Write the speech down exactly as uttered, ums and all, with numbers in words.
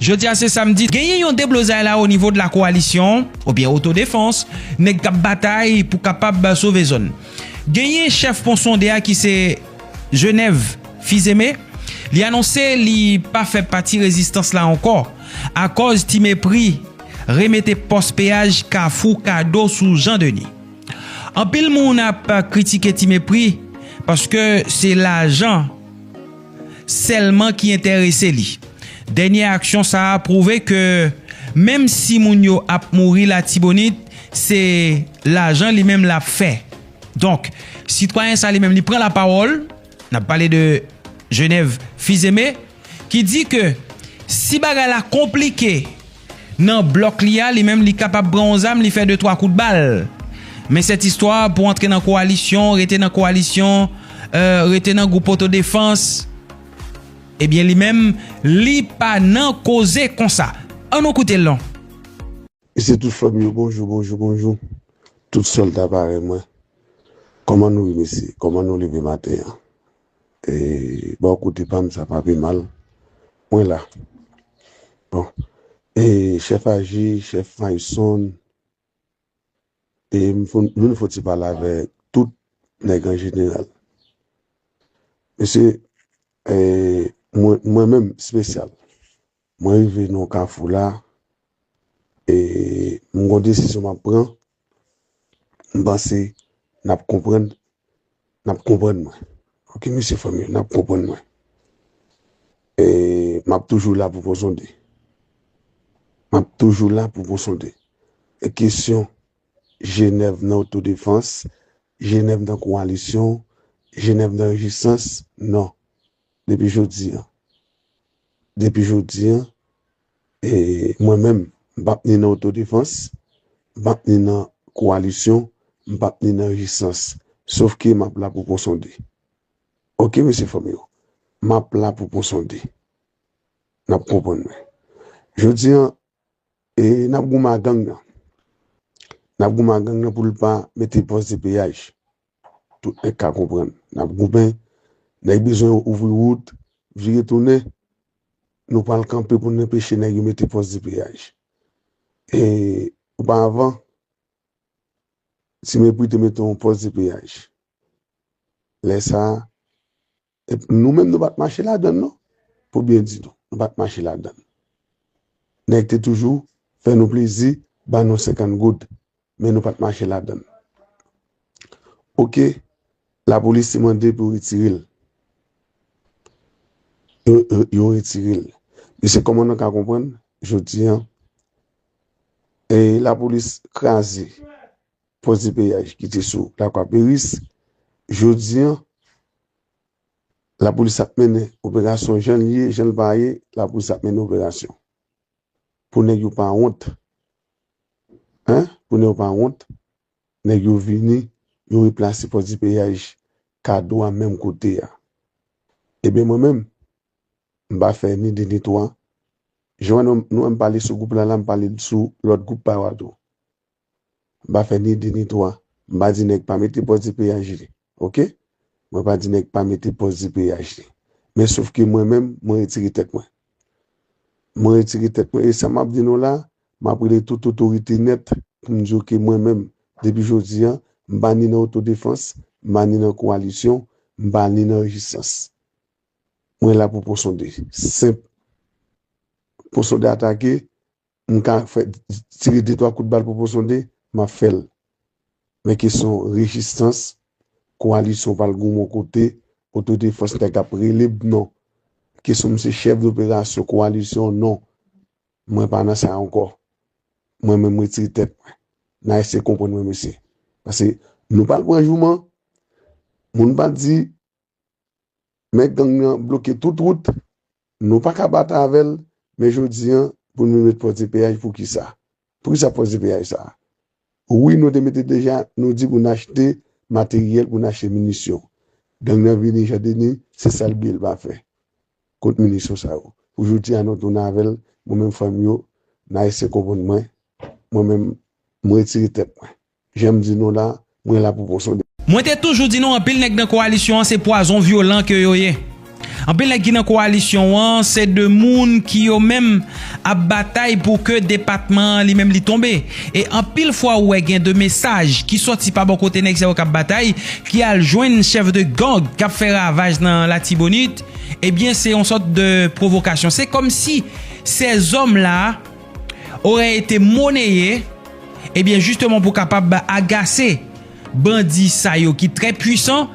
Jodi a se samdi, genyen yon deblozay la o nivo de la kowalisyon, oubyen otodefans, nèg k ap batay pou kapab sove zòn. Genyen chèf Pon Sonde a ki se Genève Fils-Aimé, li anonse li pa fè pati rezistans la ankò, akòz Ti Mepri remete pòs peyaj Kafou Kado sou Jan Deni. Anpil moun ap kritike Ti Mepri paske se lajan sèlman ki enterese li. Dènye aksyon sa a pwouve ke menm si moun yo ap mouri Latibonit, se lajan li menm l ap fè. Donk, sitwayen sa li menm li pran lapawòl, n ap pale de Genève Fils-Aimé, ki di ke si bagay la konplike nan blòk li a, li menm li kapab pran yon zam, li fè de twa kout bal. Men sèt istwa pou antre nan kowalisyon, rete nan kowalisyon, euh, rete nan gwoup otodefans, ebyen li menm, li pa nan koze konsa. Ann nou koute l non. Mesye tout fanmi yo, bonjou, bonjou, bonjou. Tout sòlda parèy mwen. Kòman nou ye mesye? Kòman nou leve maten an? E, bò kote pa m, sa pa pi mal. Mwen la. Bon. E, chèf Aji, chèf Mayson, e m fon- nou fon ti pale avèk tout nèg an jeneral. Mesye, e, mwen, mwen menm, espesyal. Mwen rive nan kafou la, e m gon desizyon m ap pran, m panse n ap konprann, n ap konprann mwen. Oke, mesye fanmi, n ap konprann mwen. E m ap toujou la pou Pon Sonde. M ap toujou la pou Pon Sonde. E kesyon Genève nan otodefans, Genève nan kowalisyon, Genève nan rezistans, non. Depi jodi an. Depi jodi an, e mwen menm, m p ap ni nan otodefans, m p ap ni nan kowalisyon, m p ap ni nan rezistans. Sof ke m ap la pou Pon Sonde. Oke, mesye fanmi yo. M ap la pou Pon Sonde. N ap konprann mwen. Jodi an, e n ap goumen ak gang nan. N ap goumen ak gang nan pou l pa mete pòs de peyaj. Tout nèg ka konprann. N ap goumen, nèg bezwen ouvri wout, vire tounen. Nou pral kanpe pou n anpeche nèg yo mete pòs de peyaj. E oparavan, Ti Mepri te mete yon pòs de peyaj. Lè sa a, e nou menm nou pa t mache ladann non. Pou byen di nou, nou pa t mache ladann. Nèg te toujou fè nou plezi, ba nou senkant goud, men nou pa t mache ladann. Oke, lapolis te mande pou yo retire l. Yo, yo, yo retire l. Mesye, kòman nou ka konprann, jodi an, e lapolis kraze pòs de peyaj ki te sou Lakwa Peris, jodi an, lapolis ap mennen operasyon jan l ye, jan l pa ye, lapolis ap mennen operasyon. Pou nèg yo pa wont. Hein? Pou nèg yo pa wont, nèg yo vini, yo replase pòs de peyaj Kado a menm kote a. Ebyen mwen menm, m pa fè ni de ni twa. Jan nou, nou wè m pale sou gwoup la la, m pale sou lòt gwoup pa yo a tou. M pa fè ni de ni twa. M pa di nèg pa mete pòs de peyaj li. Oke? Mwen pa di nèg pa mete pòs de peyaj li. Men sof ke mwen menm, mwen retire tèt mwen. Mwen retire tèt mwen. E sa m ap di nou la, m ap rele tout otorite nèt pou m di yo ke mwen menm, depi jodi an, m pa ni nan otodefans, m pa ni nan kowalisyon, m pa ni nan rezistans. Mwen la pou Pon Sonde. Senp. Pon Sonde atake, m ka fè tire de twa kout bal pou Pon Sonde, m ap fè l. Men kesyon rezistans, kowalisyon pral goumen yon kote, otodefans nèg ap rele m non. Kesyon m se chèf doperasyon kowalisyon non. Mwen pa nan sa ankò. Mwen menm m retire tèt mwen. N a eseye konprann mwen mesye. Paske nou pral pran jouman, moun pral di men gang nan bloke tout wout, nou pa ka batay avè l, men jodi an pou nou met pòs de peyaj poukisa? Poukisa pòs de peyaj sa a? Wi, nou te mete deja, nou di pou n achte materyèl, pou n achte minisyon. Gang nan vini, Jan Deni, se sa l bliye l pa fè. Kot minisyon sa yo? Pou jodi a nou tounen avè l, mwen menm fanmi yo, n a eseye konprann mwen, mwen menm, m retire tèt mwen. Jan m di nou la, mwen la pou Pon Sonde. Mwen te toujou di nou anpil nèg nan kowalisyon an se pwazon vyolan ke yo ye. Anpil nèg ki nan kowalisyon an, se de moun ki yo menm ap batay pou ke depatman an li menm li tonbe. E anpil fwa ou wè gen de mesaj ki sòti pa bò kote nèg sa yo k ap batay, ki al jwenn chèf de gang k ap fè ravaj nan Latibonit, ebyen se yon sòt de pwovokasyon. Se kòmsi sèzòm la aurait été monnayé, ebyen jisteman pou kapab agase bandi sa yo ki trè pwisan.